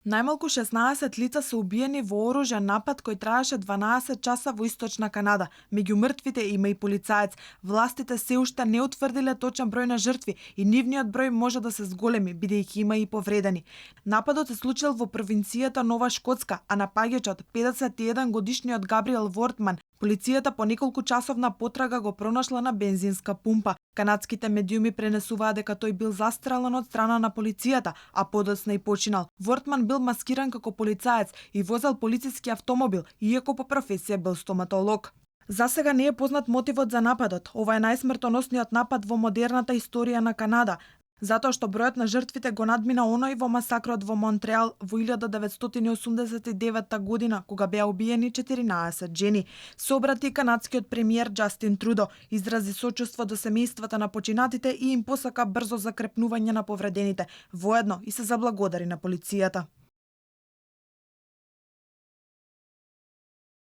Најмалку 16 лица се убиени во оружјан напад кој траеше 12 часа во источна Канада. Меѓу мртвите има и полицаец. Властите се уште не утврдиле точен број на жртви и нивниот број може да се зголеми, бидејќи има и повредени. Нападот се случил во провинцијата Нова Шкотска, а напаѓачот, 51 годишниот Габриел Вортман, полицијата по неколку часовна потрага го пронашла на бензинска пумпа. Канадските медиуми пренесуваа дека тој бил застрелен од страна на полицијата, а подоцна и починал. Вортман бил маскиран како полицаец и возел полициски автомобил, иако по професија бил стоматолог. За сега не е познат мотивот за нападот. Ова е најсмртоносниот напад во модерната историја на Канада, затоа што бројот на жртвите го надмина оној во масакрот во Монтреал во 1989 година, кога беа убиени 14 жени. Се обрати канадскиот премиер Џастин Трудо, изрази сочувство до семејствата на починатите и им посака брзо закрепнување на повредените, воедно и се заблагодари на полицијата.